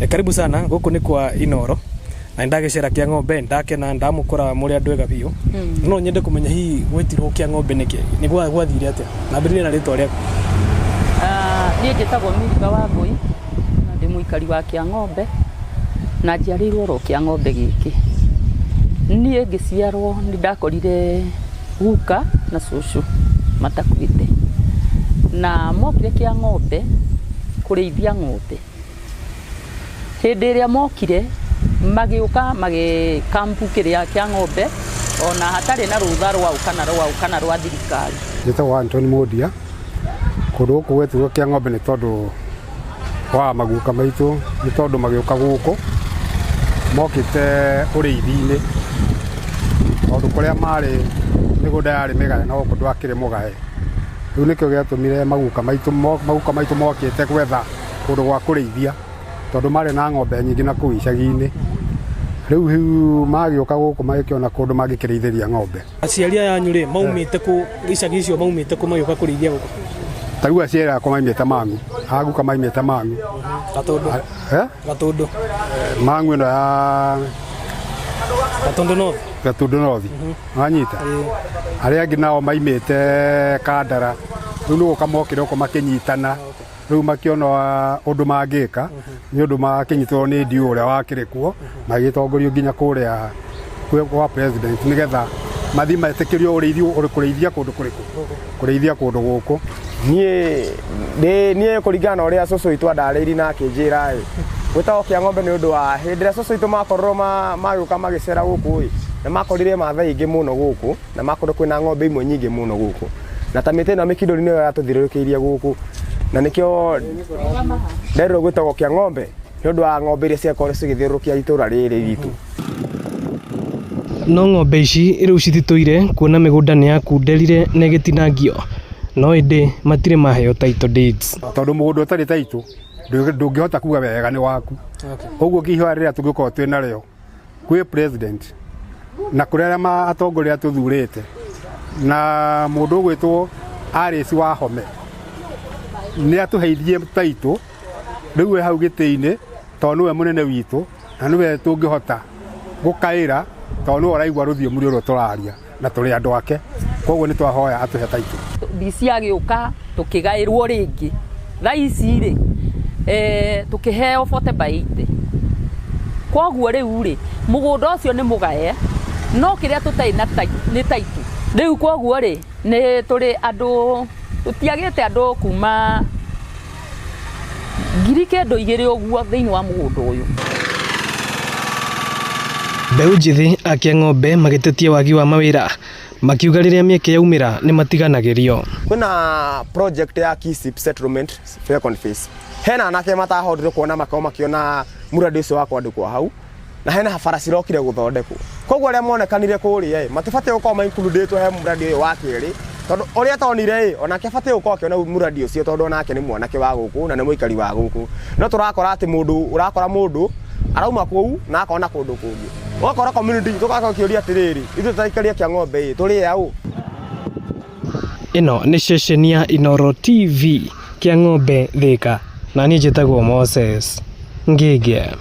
Karibu sana gũkũ nĩ kwa Inoro na nĩndagĩcera kĩa ng'ombe ndakena ndamũkora mũrĩ andũ ega biũ. No nyende kũmenya hihi gwĩtirwo kĩa ng'ombe nĩkĩ, nĩ gwathire atĩa? Nambĩrĩria na rĩtwa rĩaku. Niĩ njĩtagwo Milika Wangũi na ndĩ mũikari wa Kĩang'ombe na njiarĩirwo oro Kĩang'ombe gĩkĩ. Niĩ ngĩciarwo nĩ ndakorire guka na cũcũ matakuĩte na mokire Kĩang'ombe kũrĩithia ng'ombe. Hĩndĩ ĩrĩa mokire magĩũka magĩ camp kĩrĩa kĩa ng'ombe ona hatarĩ na rũtha rwa ũ kana rwa ũ kana rwa thirikari. Njĩtagwo Anthony Mundia. Kũndũ gũkũ gwetagwo kĩa ng'ombe nĩ tondũ wa maguka maitũ, nĩ tondũ magĩũka gũkũ mokĩte ũrĩithi-inĩ, tondũ kũrĩa marĩ mĩgũnda yarĩ mĩgae no gũkũ ndwakĩrĩ mũgae. Rĩu nĩkĩo gĩatũmire maguka maitũ, maguka maitũ mokĩte gwetha kũndũ gwa kũrĩithia tondũ marĩ na ng'ombe nyingĩ na kũu icagi-inĩ. Rĩu magĩũka gũkũ magĩkĩona kũndũ mangĩkĩrĩithĩria ng'ombe. Aciari aya anyu rĩ maumĩte kũ icagi icio maumĩte kũ magĩũka kũrĩithia gũkũ? Ta rĩu aciari akwa maimĩte Mang'u, aguka maimĩte Mang'u. Gatũndũ. Eh? Gatũndũ. Mang'u ĩno ya Gatũndũ North. Gatũndũ North. Wanyita? Arĩa angĩ nao maimĩte Kandara. Rĩu nĩ gũka mokire gũkũ makĩnyitana. Rĩu makĩona ũndũ mangĩka nĩ ũndũ makĩnyitwo nĩ ndiũ ũrĩa wakĩrĩ kuo magĩtongorio nginya kũrĩa kwa president nĩgetha mathiĩ metĩkĩrio ũrĩithio kũrĩithia kũndũ kũrĩkũ kũrĩithia kũndũ gũkũ. Niĩ ndĩ niĩ kũringana na ũrĩa cũcũ witũ andarĩirie na akĩnjĩra ĩ, gwĩtagwo kĩa ng'ombe nĩ ũndũ wa hĩndĩ ĩrĩa cũcũ witũ makorirwo magĩũka magĩcera gũkũ ĩ, nĩ makorire mathai aingĩ mũno gũkũ na makorwo kwĩna ng'ombe imwe nyingĩ mũno gũkũ, na ta mĩtĩ ĩno mĩkindũri nĩyo yatũthiũrũrũkĩirie gũkũ, na nĩkĩo nderirwo gwĩtagwo kĩa ng'ombe nĩ ũndũ wa ng'ombe iria ciakorwo cigĩthiũrũrũkia itũra rĩrĩ ritũ. No ng'ombe ici rĩu cititũire kuona mĩgũnda nĩ yakunderire na ĩgĩtinangio, no ĩndĩ matirĩ maheo title deeds. Tondũ mũgũnda ũtarĩ title ndũngĩhota kuga wega nĩ waku. Ũguo ngĩihoya rĩrĩa tũngĩkorwo twĩ narĩo kwĩ president na kũrĩ arĩa atongoria tũthurĩte na mũndũ ũgwĩtwo Alice Wahome nĩ atũheithie title rĩu we hau gĩtĩ-inĩ tondũ nĩwe mũnene witũ na nĩwe tũngĩhota gũkaĩra tondũ nĩwe ũraigua rũthiomi rũrũ tũraria na tũrĩ andũ ake, koguo nĩ twahoya atũhe title. DC agĩũka tũkĩgaĩrwo rĩngĩ thaa ici rĩ, tũkĩheo 40 by 80. Koguo rĩu rĩ, mũgũnda ũcio nĩ mũgae, no kĩrĩa tũtarĩ na nĩ title. Rĩu koguo rĩ, nĩ tũrĩ andũ, tũtiagĩte andũ kuma 2,000 ũguo thĩinĩ wa mũgũnda ũyũ. Mbeũ njĩthĩ a Kĩang'ombe magĩtetia wagi wa mawĩra makiuga rĩrĩa mĩeke yaumĩra nĩ matiganagĩrio. Kwĩna project ya KISIP settlement second phase. Hena anake matahotire kuona makorwo makĩona mũradi ũcio wa kwandĩkwo hau, na hena bara cirokire gũthondekwo. Koguo arĩa monekanire kũrĩa ĩ, matibatiĩ gũkorwo ma included he mũradi ũyũ wa kerĩ, tondũ ũrĩa tonire ĩ, onake abatiĩ gũkorwo akĩona mũradi ũcio tondũ onake nĩ mwanake wa gũkũ na nĩ mũikari wa gũkũ. No tũrakora atĩ mũndũ, ũrakora mũndũ arauma kũu na akona kũndũ kũngĩ. Ũgakora community tũgakorwo tũkĩũria atĩrĩrĩ, ithuĩ tũraikaria Kĩang'ombe ĩ, tũrĩ aũ? Ĩno nĩ ceceni ya Inooro TV, Kĩang'ombe Thika, na niĩ njĩtagwo Moses Ngĩngĩ.